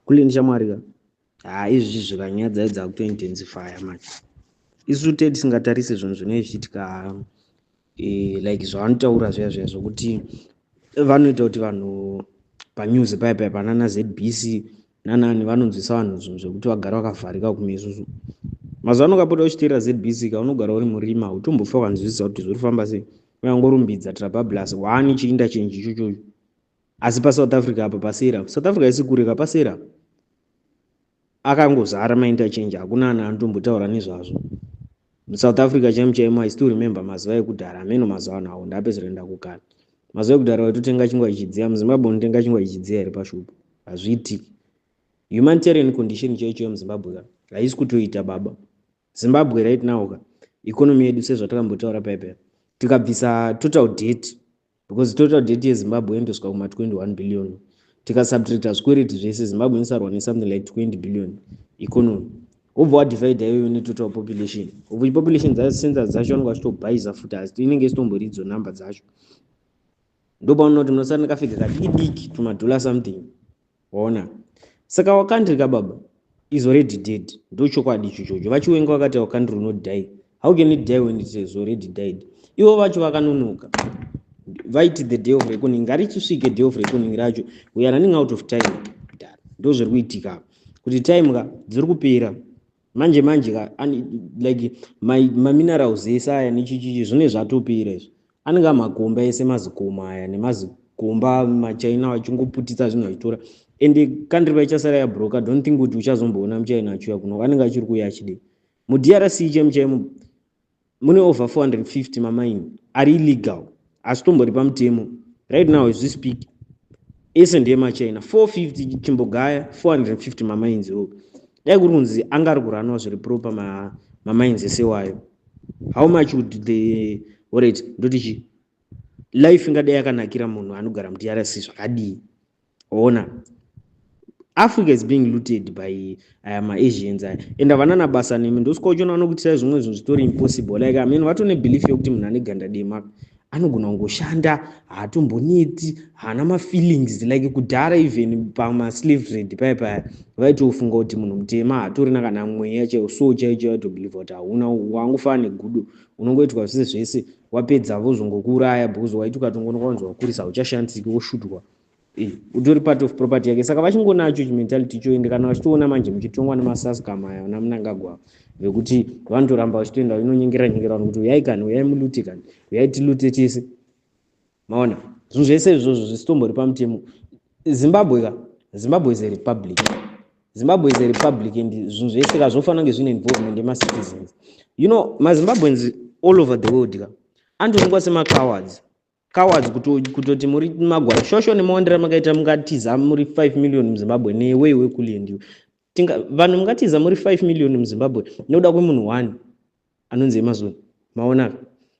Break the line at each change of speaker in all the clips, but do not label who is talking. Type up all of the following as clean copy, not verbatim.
Kuleni shamwari ka, haa, izvi zvikanyadza idzi akutointensifya manje. Isu te tisingatarise zvinhu zvinenge zvichiitika, like zvavanotaura zviya zviya zvokuti vanoita kuti vanhu panews paya paya panana ZBC nanani vanonzwisa vanhu zvinhu zvekuti vagara vakavharika kumesusu. Mazuva ano ukapota uchiteerera ZBC ka, unogara uri murima, utombofa ukanzwisisa kuti zviri kufamba sei. Uyangorumbidza Trabablas one chiinterchange ichochocho, asi paSouth Africa apa pasera, South Africa isi kure ka, pasera akangozara mainterchange, hakuna ana anotombotaura nezvazvo. MuSouth Africa chaimo chaimo, I still remember mazuva ekudhara, ameno mazuva ano awo ndapedzera enda kukara. Mazuva ekudhara waitotenga chingwa ichidziya. MuZimbabwe unotenga chingwa ichidziya here pashopu? Hazviitiki. Humanitarian condition chaicho chaiyo muZimbabwe ka haisi kutoita baba. Zimbabwe right now ka, economy yedu, sezvatakambotaura paipa, tikabvisa total debt, because total debt yeZimbabwe inotosvika kuma21 billion, tikasubtracta zvikwereti zvese, Zimbabwe inosarwa nesomething like 20 billion economy. Wobva wadivhaidha iyoyo netotal population, of population census dzacho vanenge vachitobhaisa futi, asi inenge isitomboridzo namba dzacho. Ndopaunoti kuti munosara nekafigure kadiki diki, tumadollar something, waona. Saka our country ka baba is already dead. Ndochokwadi ichochocho. VaChiwenga vakati our country will not die. How can it die when it has already died? Ivo vacho vakanonoka, vaiti the day of reckoning ngarichisvike. Day of reckoning racho, we are running out of time. Ndo zviri kuitika kuti time ka dziri kupera manje manje ka. Like maminerals ese aya nechichichi zvine zvatopera izvi, anenge amakomba ese, mazikoma aya nemazikomba, maChina vachingoputitsa zvinhu vachitora. Ende country paichasara yabroka, don't think kuti uchazomboona muChina achiuya kuno. Anenge achiri kuuya achidei? MuDRC chemo chaimo mune over 450 mamaini ari illegal, asi tombori pamutemo. Right now as we speak, ese ndeyemachina 450, chimbogaya 450 mamains iwo. Dai kuri kunzi anga ari kuranwa zviri proper mamains ese wayo, how much would the, alright, ndoti chi life ingadai yakanakira munhu anogara muDRC zvakadii? Ona, Africa is being looted by aya maAsians aya, and havana nabasa nemi. Ndosvika uchiona vanokuitirai zvimwe zvinhu zvitori impossible. Like, I mean, vatone belief yekuti munhu ane ganda dema anogona kungoshanda, haatomboneti, haana mafeelings. Like kudhara, even pamaslave trade paya paya, vaitofunga kuti munhu mutema hatorina kana mweya chaiwo, so chaicho vaitobelieva kuti hauna, wangofanana negudo, unongoitwa zvese zvese, wapedza vozongokuuraya, because waiti ukatongonoka wanzi wakurisa, hauchashandisiki, woshutwa, utori part of property yake. Saka vachingonacho chimentality icho. Ende kana vachitoona manje muchitongwa nemasaskam aya vana Munangagwa, vekuti vanotoramba vachitoenda inonyengera nyengera vanhu kuti uyai kani, uyai muloote kani, uyai tiloote tese. Maona, zvinhu zvese izvozvo zvisitombori pamutemo. Zimbabwe ka, Zimbabwe is a republic. Zimbabwe is a republic, and zvinhu zvese ka zvofanira kunge zvine involvement yemacitizens. MaZimbabweans all over the world ka anotonongwa semacowards, cowards, kutoti muri magwara shosho nemaondero makaita. Mungatiza muri 5 million muZimbabwe neweiwe kuliendiwe, vanhu mungatiza muri 5 million muZimbabwe nekuda kwemunhu one anonzi Emmerson? Maonaka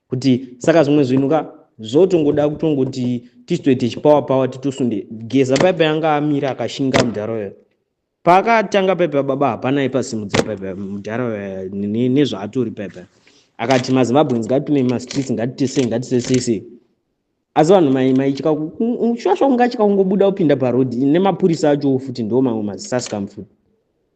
kuti saka zvimwe zvinhu ka zvotongoda kutongoti tichitoite chipower power, titosunde Geza. Paipa yanga amira akashinga mudharaunda paakatanga paipa baba, hapana aipasimudza paipa mudharaunda nezvaatori paipa. Akati maZimbabweans ngatipinde mumastreets, ngatitesei, ngatisesei. Asi vanhu maitya shwashwa, ungatya kungobuda kupinda parodhi nemapurisa acho futi. Ndo mamwe masaskam futi.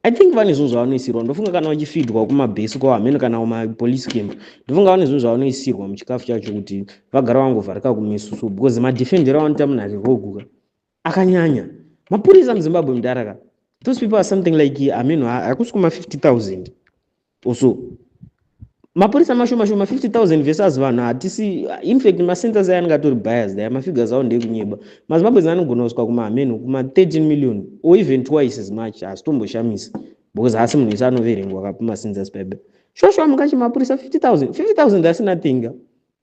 I think vane zvinhu zvavanoisirwa, ndofunga kana vachifidwa kumabhesi kwavo, hamene, kana kumapolice camp, ndofunga vane zvinhu zvavanoisirwa muchikafu chacho kuti vagara vangovharika kumesusu, because madefendero avanoita munhu ari rogue ka akanyanya. Mapurisa muZimbabwe mudaraka, those people are something like, hameno, hakusi kuma 50 000 or so. Mapurisa mashoma shoma, 50 000 versus vanhu hatisi. Infact, macensus aya anenge atori biased aya, mafigures avo ndekunyeba. MaZimbabweans anogona kusvika kumahameno kuma 13 million or even twice as much. Hazvitomboshamisi because haasi munhu wese anoverengwa kapumacensus paipa. Shosho mungachi mapurisa 50 000, 50 000 asina thinga.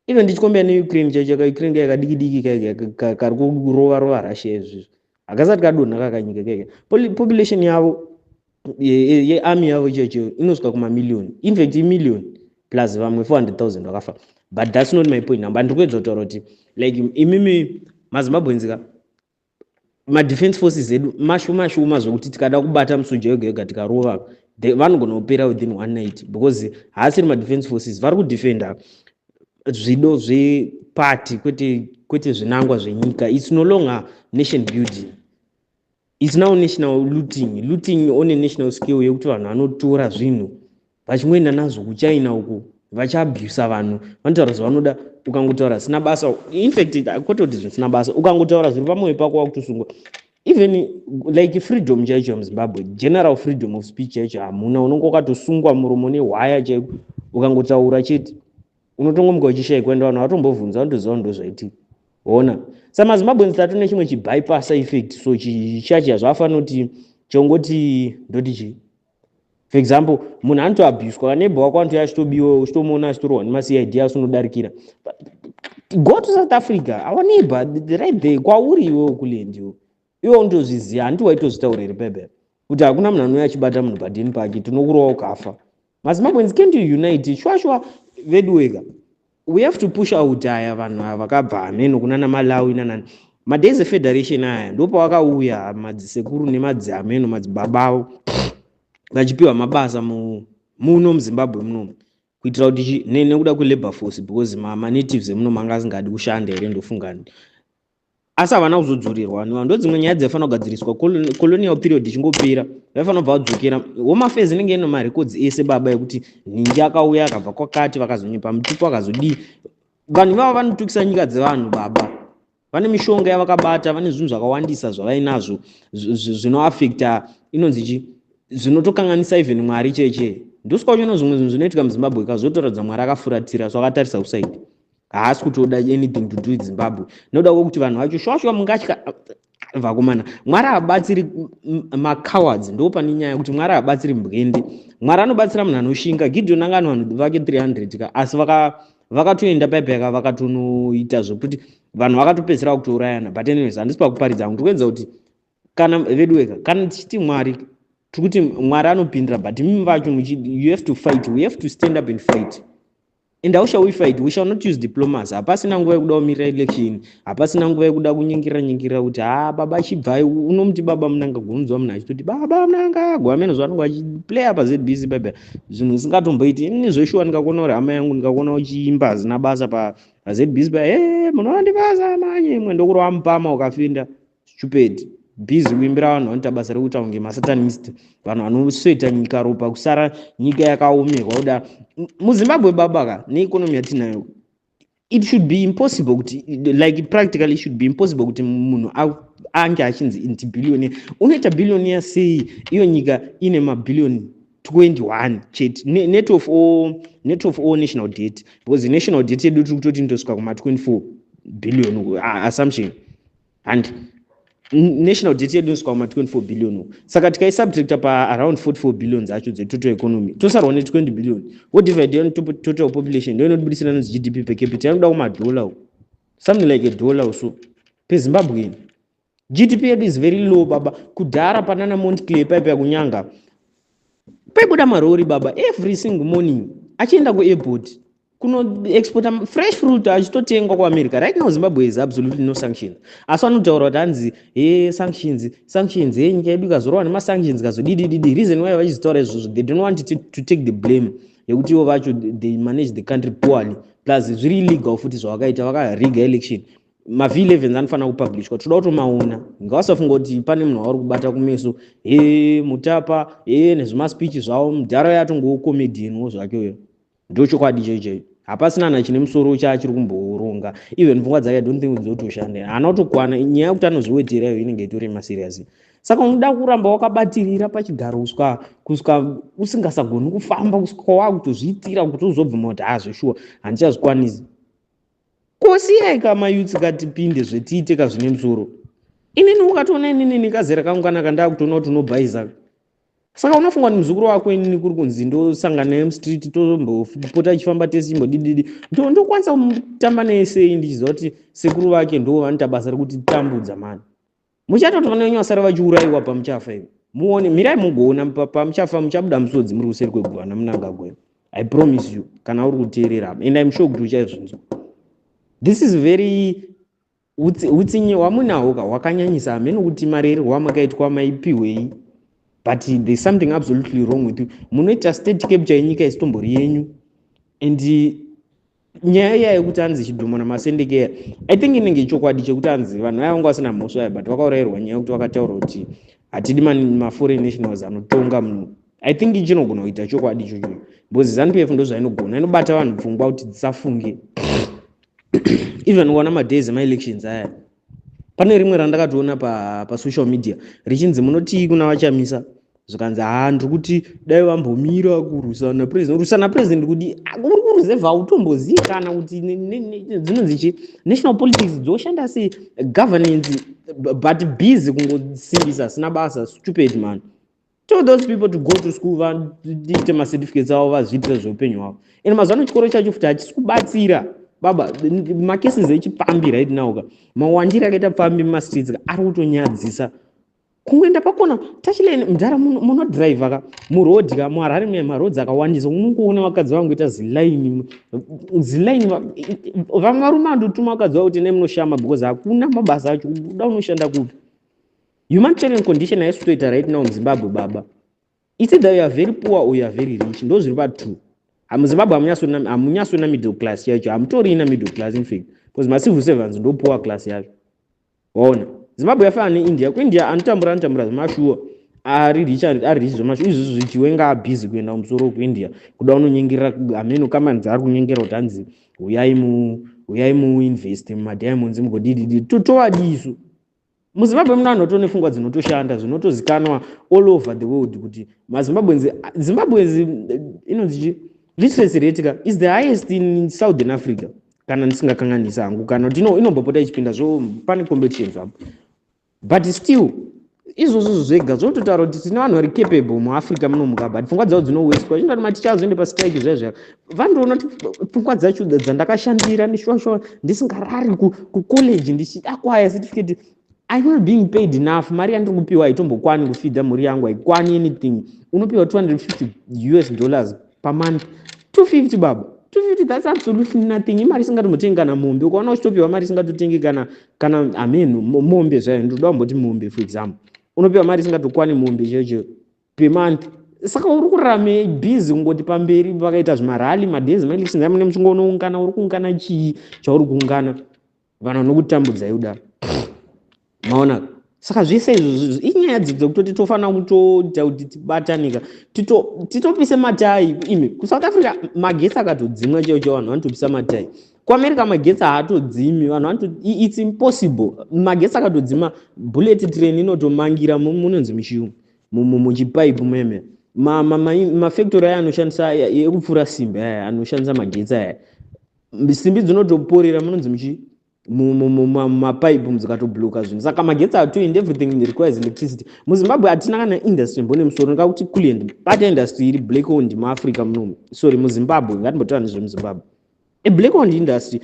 Even ndichicompare neUkraine chaicho ka, Ukraine kaya kadiki diki kari kurova rova Russia izvizvi, hakasati kadonha kakanyika keke. Population yavo yearmy yavo chaicho inosvika kumamiliyoni, infact imillion plus vamwe 400 000 vakafa. But that's not my point. Namba ndiri kuedza kutaura kuti like imimi maZimbabweans ka, madefense forces edu mashoma shoma, zvokuti tikada kubata musoja wega wega tikarova, vanogona kupera within one night, because haasiri madefense forces vari kudefenda zvido zvepati, kwete zvinangwa zvenyika. It's no longer nation building. It's now national looting, looting on a national scale, yekuti vanhu vanotora zvinhu vachimboenda nazvo kuChina uku, vachiabhusa vanhu. Vanotaura zvavanoda. Ukangotaura zvisina basa, infact kwete kuti zvisina basa, ukangotaura zviri pamwoyo pako, wakutosungwa. Even like freedom chaicho muZimbabwe, general freedom of speech chaicho hamuna. Unonge wakatosungwa muromo nehwaya chaiko. Ukangotaura chete, unotongomuka uchishayikwa. Enda vanhu vatombobvunza, vanotoziva ndo zvaitika. Ona, samaZimbabweans tatone chimwe chibypass effect. So chichachi hazvafanira kuti chongoti ndoti chii? For example, munhu anotoabhuswa, kanebha wako anotouya achitobiwa, uchitomuona achitorwa nemaCID, asi unodarikira. Go to South Africa, our neighbor right there. Kwauri iwewo kulendiwo, iwe unotozviziva. Handiti waitozvitaura here bebe kuti hakuna munhu anouya achibata munhu padheni pake, tinokurova ukafa? MaZimbabweans, can't you unite? Sure sure, vedu wega, we have to push out aya vanhu ava vakabva hameno kunana Malawi nanani. Madays efederation aya ndopawakauya madzisekuru nemadziameno, madzibaba avo vachipiwa mabasa muno muZimbabwe munomu, kuitira kuti nekuda kwelabour force, because manatives emuno manga asingadi kushanda here, ndofungani. Asi havana kuzodzorerwa. Ndo dzimwe nyaya dzaifanira kugadziriswa. Colonial period ichingopera, vaifanira kubva vadzokera. Home Affairs inenge ine marecords ese, baba, ekuti nhingi akauya akabva kwakati, vakazonyepa mutupo, akazodii. Vanhu ivava vanotukisa nyika dzevanhu, baba. Vane mishonga yavakabata, vane zvinhu zvakawandisa zvavainazvo zvinoafecta, inonzi chi, zvinotokanganisa even Mwari cheche. Ndosika uchiona zvimwe zvinhu zvinoitika muZimbabwe kazotoratidza Mwari akafuratira. So akatarisa kusaidi, haasi kutoda anything to do with Zimbabwe, noda kwekuti vanhu vacho shwashwa mungatya vakomana. Mwari haabatsiri macowards. Ndo pane nyaya yekuti Mwari haabatsiri mbwende. Mwari anobatsira munhu anoshinga. Gideon anga ane vanhu vake 300 ka, asi vakatoenda paipaka, vakatonoita zvokuti vanhu vakatopedzisira kutourayana. But anyways, handisi pakuparidza. Hangu ndikuedza kuti kana vedu wega, kana tichiti Mwari, tiri kuti Mwari anopindira, but mimi vacho you have to fight. We have to stand up and fight. And how shall we fight? We shall not use diplomacy. Hapasina nguva yekuda kumirira election, hapasina nguva yekuda kunyengera nyengera kuti ha, baba chibvai. Unomuti baba Mnangagwa, unonzwa munhu achitoti baba Mnangagwa amene zvanonge achiplaya paZBC baba, zvinhu zvisingatomboiti. Ini zveshuwa, ndikakuona uri hama yangu, ndikakuona uchiimba hazina basa paZBC pa, e munondibasa manye imwe, ndokurova mupama ukafinda. Stupid, busy kuimbira vanhu vanoita basa rekuita kunge masatanist, vanhu vanosweta nyika ropa, kusara nyika yakaomerwa kuda. MuZimbabwe, baba ka, neeconomy yatinayo, it should be impossible kuti, like, practically it should be impossible kuti munhu ange achinzi inti billionaire. Unoita billionaire sei iyo nyika ine mabhillioni 21 chete net of all national debt? Because national debt yedu tiri kutoti indosvika kuma24 billion, assumption, and national debt yedu inosvika kuma24 billion. Saka tikaisubtracta paaround 44 billion dzacho dzetotal economy, tosarwa ne20 billion. Wodivide total population, ndo inotibudisira nonzi GDP per capita. Yanoda kumadhola, something like a dollar so peZimbabwe. GDP yedu is very low, baba. Kudhara panana Montclair paipa kunyanga paibuda marori, baba, every single morning achienda kuairport kunoexporta fresh fruit achitotengwa kuAmerica. Right now Zimbabwe is absolutely no sanctions, asi vanotaura kuti hanzi e sanctions, sanctions, e nyika yedu ikazorwa nemasanctions, kazodidididi. Reason why vachizitaura izvozvo, they don't want to take the blame yekuti ivo vacho they manage the country poorly. Plus zviri illegal futi zvavakaita, vakariga election. MaV11 anofanira kupublishwa, toda kutomaona. Ngavasafunga kuti pane munhu wauri kubata kumeso. E Mutapa e nezvimaspeech zvavo, mudhara yatongowo comedianwo zvake uyo. Ndo chokwadi chaicho chaicho, hapasina na chine musoro chaachiri kumboronga. Even pfungwa dzake, I don't think dzotoshanda, haana kutokwana. Nyaya yekuti anozviwetera iyo inenge itori maserious. Saka unoda kuramba wakabatirira pachigaro kusvika usingasagoni kufamba, kusvika wakutozviitira kuti uzobvuma kuti ha, zveshuwa handichazvikwanisi. Kosiyai kamayouths katipinde zvetiite kazvine musoro. Inini ukatoona inini nekazera kangu kanaka, ndakutoona kuti unobhaisa. Saka unofunga kuti muzukuru wako, inini kuri kunzi ndosangana naye mustreet, tombopota achifamba tese, chimbodididi, ndokwanisa kutamba naye sei ndichiziva kuti sekuru vake ndo vanoita basa rekuti tambudza mani? Muchatoti vana venyu vasara vachiurayiwa pamuchafa ivo. Muone, mirai mugoona pamuchafa, muchabuda musodzi muri kuseri kweguva naMnangagwa. I promise you. Kana uri kuteerera, and I'm sure kuti uchaizvinzwa, this is very utsinye hwamunahwo ka hwakanyanyisa. Hamene kuti marererwo amakaitwa, maipiwei, but there's something absolutely wrong with you. Munoita state capture yenyika isitombori yenyu. And nyaya iya yekuti hanzi Chidhumo naMasendekeya, I think inenge chokwadi chekuti hanzi vanhu vaya vanga vasina mhosva aya, but vakaurayirwa nyaya yekuti vakataura kuti Hatidi maforeign nationals anotonga muno. I think chinogona kuita chokwadi ichocho, because ZANU PF ndo zvainogona, inobata vanhu pfungwa kuti dzisafunge. Even ukaona madays emaelections aya, pane rimwe randakatoona pasocial media richinzi, "Munotii kuna vaChamisa?" Zvikanzi, "Ha, ndiri kuti dai vambomira kurwisana president." Rwisana president kuti uri kuruzevha, hautombozivi kana kuti dzinonzi chi national politics dzoshanda sei, governance, but busy kungosimbisa sina basa. Stupid man. Tell those people to go to school, vaite macertificates avo, vazviitire zveupenyu hwavo. And mazuva ano chikoro chacho futi hachisi kubatsira baba. Macases echipfambi right now ka, mawandiro akaita pfambi mumastreets ka, ari kutonyadzisa. Kungoenda pakona tachilane, mudhara, munodhiraivha ka murodhi ka, muHarare muya, marodzi akawandisa, unongoona vakadzi vangoita zilaini zilaini. Vamwe varume andotuma vakadzi vavo kuti nemunoshama, because hakuna mabasa acho. Uda unoshanda kupi? Humanitarian condition haisi kutoita right now muZimbabwe baba. It's either you are very poor or you are very rich, ndo zviri patwo muZimbabwe. Hamunyatsona middle class yacho, hamutorina middle class in fact, because macivil servants ndo poor class yacho. Waona, Zimbabwe yafanana neIndia. KuIndia anotambura anotambura zvemashuwa, ari rich ari rich zvemashuwa. Izvozvo zvichiwenga abhizi kuenda kumusoro kuIndia kuda unonyengerera hameno kamani dzaari kunyengera kuti hanzi uyai muinvest mumadiamonds, mugodididi. Tovadisu muZimbabwe muna vanhu vatone pfungwa dzinotoshanda, zvinotozikanwa all over the world kuti maZimbabweans, Zimbabweans inonzi chi literacy rate ka is the highest in Southern Africa, kana ndisingakanganisa hangu, kana kuti inombopota ichipinda zvo, pane competition zvapo. But still izvozvo zvega zvototaura kuti tine vanhu vari capable muAfrica munomuka, but pfungwa dzavo dzinowestwa. Chindati maticha azoende pastrike zviya zviya, vandoona kuti pfungwa dzacho dzandakashandira ndishuwashuwa, ndisingarari kucollege, ndichiakwaya certificate, I'm not being paid enough. Mari yandiri kupiwa haitombokwane kufeeda mhuri yangu, haikwani anything. Unopiwa $250 US pamonth, 250 baba, 250, that's absolutely nothing. Imari isingatombotengi kana mombe. Ukaona uchitopiwa mari isingatotengi kana hameno mombe zvayo, ndoda kumboti mombe for example, unopiwa mari isingatokwani mombe chaicho pemonth. Saka uri kurarame busy kungoti pamberi vakaita zvimarally, madays maelections amune muchingonoungana. Uri kuungana chii chauri kuungana? Vanhu vanokutambudzai kudaro, maona? Saka zvese izvozvo inyaya dzekutoti tofanira kutoita kuti tibatanika, titopise matai. Imi, kuSouth Africa magetsi akatodzimwa chaivo chaivo, vanhu vanotopisa matai. KuAmerica magetsi haatodzimi, vanhu vanoto, it's impossible. Magetsi akatodzima, bullet train inotomangira munonzi muchiyungu muchipaipu meme. Mafactory aya anoshandisa ekupfura simbi aya anoshandisa magetsi aya, simbi dzinotoporera munonzi muchi mumapaipu, dzikatobloka zvinhu. Saka magetsi atoend, everything requires electricity. MuZimbabwe hatina kana industry mbone musoro. Ndikakuti kulient bata industry iri black owned muAfrica munomu, sorry, muZimbabwe, ngatimbotaura nezvemuZimbabwe, ablack owned industry,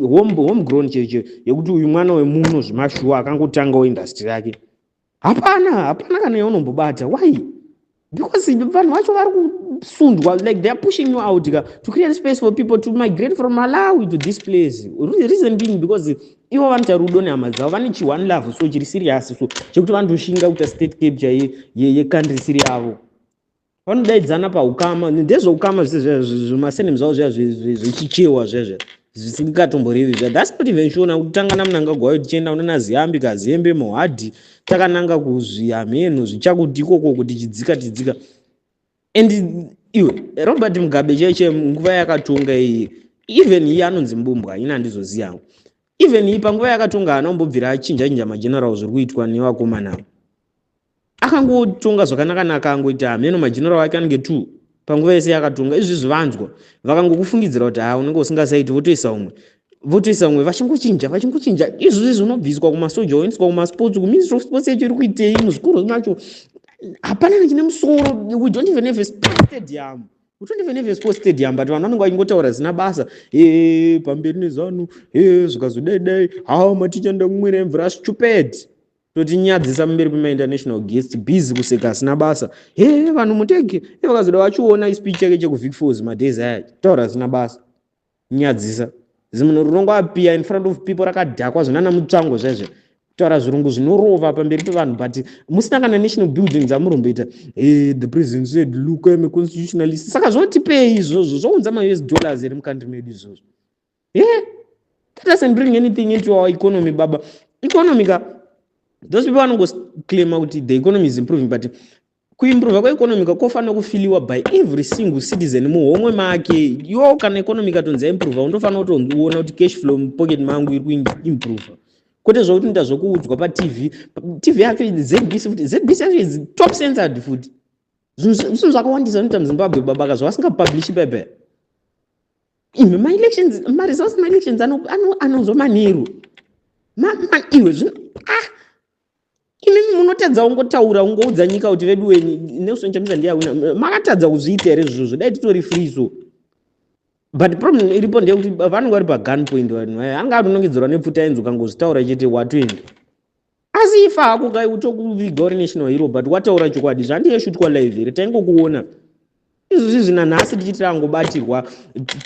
home grown chaicho, yekuti uyu mwana wemuno zvemashuwa akangotangawo industry yake, hapana, hapana kana yaunombobata. Why? Because vanhu vacho vari kusundwa, like they are pushing you out ka, to create space for people to migrate from Malawi to this place. Reason being because ivo vanoita rudo nehama dzavo, vane chi one love so chiri serious, so chekuti vanotoshinga kuita state capture yecountry siri yavo. Vanodaidzana paukama, ndezveukama zvese, zvimasenem zvavo zviya zvechichewa zvezve zvisingatomborevi zva. That's not even Shona. Kutanga naMnangagwa tichienda unana Ziyambi Kazembe Mohadi, takananga kuzvihameno zvichakuti ikoko kuti chidzika tidzika. And iwe, Robert Mugabe chaiche, nguva yakatonga iyi, even iye anonzi Mbumbwa, ina handizoziva hangu, even iyi panguva yakatonga haana kumbobvira achinja chinja mageneral zviri kuitwa nevakomana. Akangotonga zvakanaka-naka, angoita hameno mageneral ake anenge two panguva yese yakatonga. Izvi zvivanzwa vakangokufungidzira kuti ha, unenge usingasaiti, votoisa umwe, votoisa umwe, vachingochinja, vachingochinja. Izvozvi zvinobviswa kumasoja, oendeswa kumasports, kuMinistry of Sports yacho iri kuitei? Muzvikoro macho hapana nechine musoro. We don't even have a sports stadium, we don't even have a sports stadium, but vanhu vanenge vachingotaura zina basa, pamberi neZANU, zvikazodai dai, ha, maticha ndakumwira mvura. Stupid. Totinyadzisa pamberi pemainternational guest, busy kuseka asina basa. He, vanhu mutege e vakazoda vachiona speech yake chekuVic Falls madays aya, taura zina basa, nyadzisa. Zimunhu rinongo appear in front of people rakadhakwa zvinana mutsvango zvezve, kutaura zvirungu zvinorova pamberi pevanhu, but musina kana national building dzamuromboita. The president said, "Look, I'm a constitutionalist." Saka zvotipei izvozvo? Zvounza maUS dollars here mucountry medu izvozvo? That doesn't bring anything into our economy baba. Economy ka. Those people vanongoclaima kuti the economy is improving, but kuimprova kweeconomy kofanira kufeeliwa by every single citizen muhomwe make. Iwo kana economy katonzi yaimprova, undofanira kutoona kuti cash flow mupocket mangu iri kuimprova, kwete zvokuti ndoita zvokuudzwa paTV. TV yacho ZBC futi, ZBC yacho is top censored futi. Zvinhu zvakawandisa zvinoita muZimbabwe, babaka, zvavasingapublishi pepe. Imi maelections, maresults maelections anonzwa manheru. Iwe zvino, ah, imimi munotadza ungotaura, ungoudza nyika kuti vedu weni, Nelson Chamisa ndiye awina. Makatadza kuzviita here izvozvo? Dai titori free. So, but problem iripo ndeyekuti vanenge vari pagun point. Vanhu aya anga atonongedzerwa nepfuta, ainzi ukangozvitaura chete watoenda. Asi ifa hako kai, utokuviga uri national hero, but wataura chokwadi. Zvandiyeshutwa live here? Taingokuona izvozvi nanhasi tichiti tangobatirwa,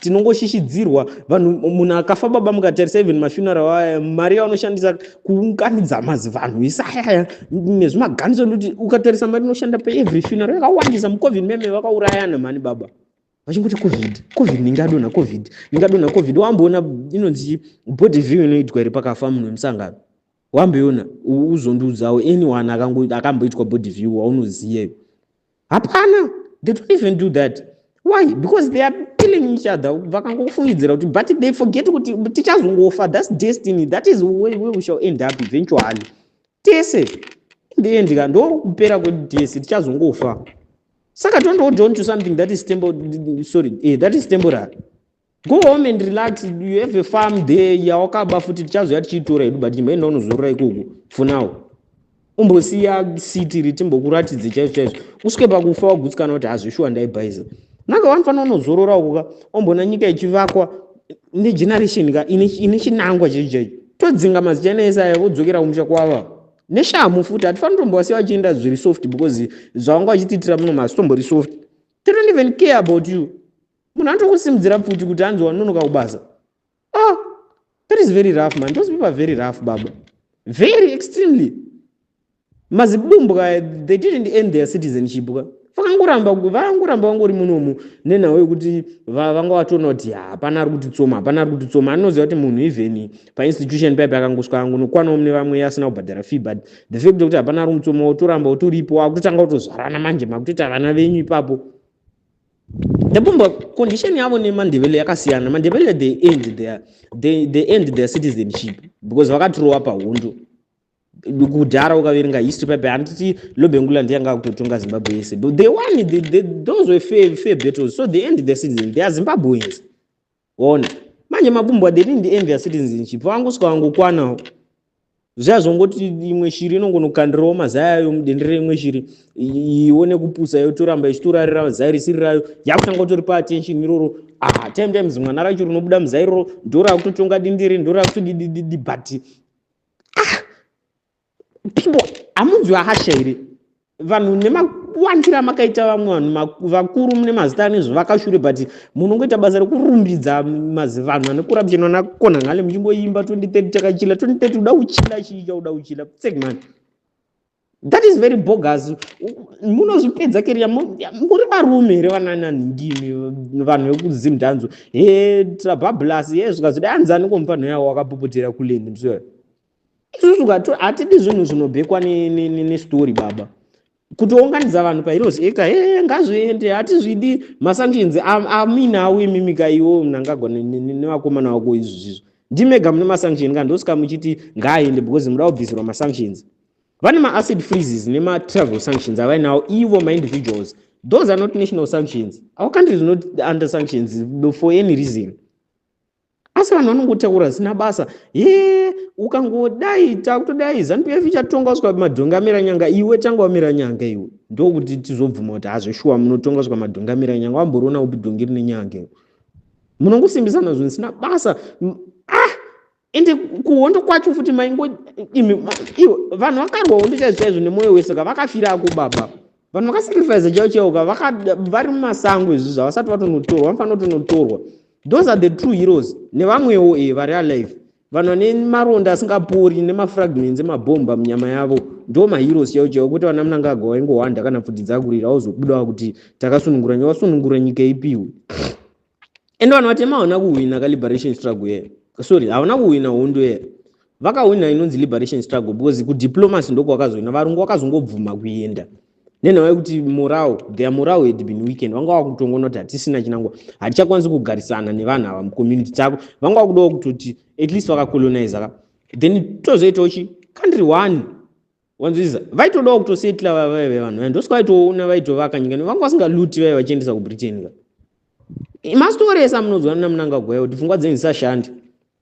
tinongoshishidzirwa vanhu. Munhu akafa, baba, mukatarisa even mafuneral aya, mari yavanoshandisa kuunganidza mazivanhu isayaya nezvimaganiso, nekuti ukatarisa mari inoshanda paevery funeral yakawandisa. MuCovid meme vakaurayana mhani, baba, vachingoti COVID, COVID, ningadonha COVID, ningadonha COVID. Wamboona inonzi body view inoitwa here pakafa munhu wemusangano? Wamboiona? Uzondiudzawo anyone akamboitwa body view waunoziva. Hapana. They don't even do that. Why? Because they are killing each other. Vakangofungidzira kuti, but they forget kuti tichazongofa. That's destiny. That is where we shall end up eventually tese. In the end ka, ndo kupera kwedu tese, tichazongofa. Saka don't hold on to something that is sorry, that is temporary. Go home and relax. You have a farm there yawakaba futi, tichazoya tichiitora hedu, but chimboenda unozorora ikoko for now. Umbosiya city ritimbokuratidze chaizvo chaizvo, usvike pakufa wagutsikana kuti hazvishuwa ndaibhaisa nanga. Vanofanira unozorora uko ka, ombona nyika ichivakwa negeneration ka ine chinangwa chaicho chaicho. Todzinga mazichina ese aya, vodzokera kumusha kwava neshamu futi. Hatifaniri tombovasiya vachienda zviri soft, because zvavanga vachitiitira muno mazitombori soft. They don't even care about you. Munhu anotokusimudzira pfuti kuti hanzi wanonoka kubasa. Ah, that is very rough, man. Those people are very rough, baba, very extremely. Mazibumbwa, they didn't end their citizenship ka. Vakangoramba vangori munomu nenhau yekuti vanga vatoona kuti hapana ari kutitsoma, hapana ari kutitsoma. Anoziva kuti munhu even painstitution paipe akangosvika, angonokwanawo mune vamwe asina kubhadhara fee, but the fact yekuti hapana ari kumutsoma, utoramba utoripo. Akutotanga kutozvarana manje, makutoita vana venyu ipapo. The Bumbwa condition yavo nemaNdebele yakasiyana. MaNdebele, they end their citizenship because vakatirova pahondo kudhara. Ukaverenga history paipe, handiti Lobengula ndiyanga akutotonga Zimbabwe yese? But they won those were fair battles, so they end their citizen. They are Zimbabweans. Ona manje maBumbwa, they didn't end their citizenship. Vangosvika vangokwanawo zviya, zvongoti imwe shiri inongonokandirawo mazai ayo mudendere, imwe shiri ione kupusa, yotoramba ichitorarira zai risiri rayo, yakutanga kutoripa attention iroro. Ah, time times mwana racho rinobuda muzai iroro ndo rakutotonga dindiri, ndo rakutodidididi. But ah, people, hamunzwi hasha here vanhu nemawandiro amakaita vamwe vanhu vakuru mune mazita anezvavakashure? But munongoita basa rekurumbidza mazivanhu ane corruption, vanakona ngale muchingoimba 2030 takachila, 2030. Uda kuchila chii chauda kuchila? Segman, that is very bogus. Munozvipedza career. Muri varume here, vanananhingimi, vanhu vekuZimdanzo? He, trabablas ye zvikazodai, anzani komufanho yawo wakapopotera kulendi musi isusu. Hatidi zvinhu zvinobhekwa nestori, baba, kutounganidza vanhu paHeroes Acre. He, ngazviende, hatizvidi masanctions aminawo. Imimika iwo Mnangagwa nevakomana vako, izvo zvizvo ndimega mune masanction ka. Ndosika muchiti ngaaende because muda kubvisirwa masanctions. Vane maasset freezes nematravel sanctions avainawo ivo maindividuals. Those are not national sanctions. Our country is not under sanctions for any reason. Asi vanhu vanongotaura zvisina basa. Ye, ukangodai takutodai, ZANU PF ichatonga kusvika madhongi amera nyanga. Iwe tanga wamera nyanga iwe, ndokuti tizobvuma kuti hazveshuwa munotonga kusvika madhongi amera nyanga. Wamboriona upi dhongi rine nyanga iwe? Munongosimbisana zvinhu zvisina basa. Ah, ende kuhondo kwacho futi maingo imi iwe, vanhu vakarwa hondo chaizvo chaizvo nemwoyo wese ka, vakafirako, baba. Vanhu vakasacrifice chaivo chaivo ka, vari mumasango izvi zvavasati vatonotorwa, vanofanira kutonotorwa. Those are the true heroes. Nevamwewo vari alive, vanhu vane maronda asingapori nemafragments emabhomba munyama yavo, ndo maheroes chaivo chaivo, kuti vana Mnangagwa vaingohwanda kana pfuti dzakurira, auzobudawo kuti takasunungura nyika. Wasunungura nyika ipiwe? Ende vanhu vatema havana kuhwina kaliberation struggle ye, sorry, havana kuhwina hondo ye. Vakahwina inonzi liberation struggle because kudiplomacy ndokwakazoina. Varungu vakazongobvuma kuenda nenhau yekuti morale, their morale had been weakened. Vanga vakutongoona kuti hatisina chinangwa, hatichakwanisi kugarisana nevanhu ava mucommunity tako. Vanga vakudawo kutoti at least vakacolonize ka, then tozoitawo chi country one. Wanzwisisa? Vaitodawo kutosetla vaive vanhu vaya, ndosaka vaitoona vaitovaka nyika. Vanga vasingaluti, vaive vachiendesa kuBritain ka. Mastori ese amunonzwa naMnangagwa kuti pfungwa dzenyu dzisashandi.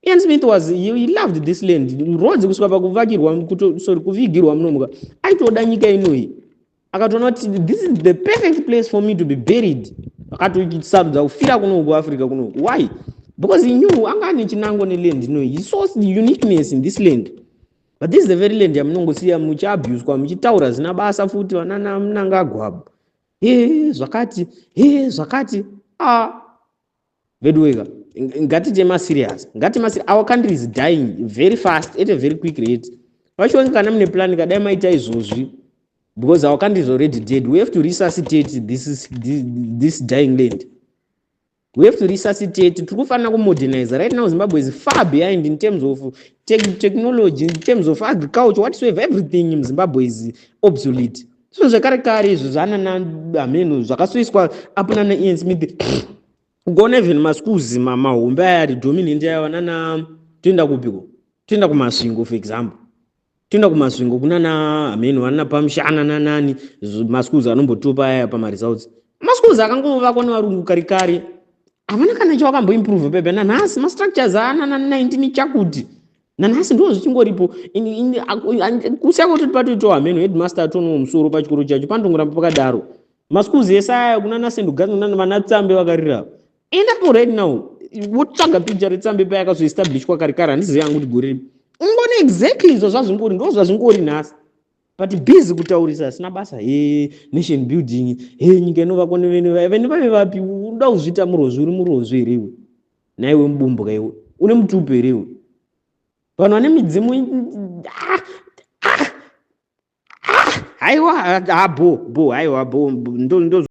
Ian Smith was he loved this land. Rhodes kusvika pakuvakirwa, sorry, kuvigirwa munomuka, aitoda nyika inoyi. Akatoona kuti this is the perfect place for me to be buried. Akatosarudza kufira kunoku kuAfrica kunoku. Why? Because he knew anga ane chinango neland inoyi. He saw the uniqueness in this land. But this is the very land yamunongosiya muchiabuswa, muchitaura zina basa futi. Vanana Mnangagwa, he zvakati, he zvakati. A veduweka, ngatite maserious, ngati our country is dying very fast, at a very quick rate. Vachionge kana mune plan, kadai maita izvozvi, because our country is already dead. We have to resuscitate this dying land. We have to resuscitate. Tiri kufanira kumodernize. Right now Zimbabwe is far behind in terms of technology, in terms of agriculture, whatsoever. Everything in Zimbabwe is obsolete. Zvinhu zvekare kare izvo zvanana hameno zvakasoiswa apo nana Ian Smith. Ukaona even maschools mahombe aya ari dominant aya, vanana, toenda kupiko? Toenda kuMasvingo, for example. Toenda kuMasvingo kunana hameno vanana pamushana nanani, maschools anombotopa aya pamaresults. Maschools akangovakwa nevarungu kare kare, havana kana chavakamboimprove pepe nanhasi. Mastructures anana 19 chakuti nanhasi ndo zvichingoripo. Kusiya kwetoti patoitawo hameno headmaster atonowo musoro pachikoro chacho, panotongoramba pakadaro. Maschools ese aya kunana Sendugani, kunana vana Tsambe vakarira, endapo right now wotsvaga picture reTsambe payakazoestablishwa kare kare, handizivi yangu kuti gore ripi, ungoona exactly izvo zvazvingori, ndo zvazvingori nhasi. But busy kutaurisa asina basa. He nation building, he nyika inovakwa nevene vene vave vapi? Unoda kuzviita murozvi, uri murozvi here iwe? Naiwe mubumbwa iwe, une mutupo here iwe? Vanhu vane midzimu. Ah, ah, ah, haiwa, ha, bo bo, haiwa, bo, ndo.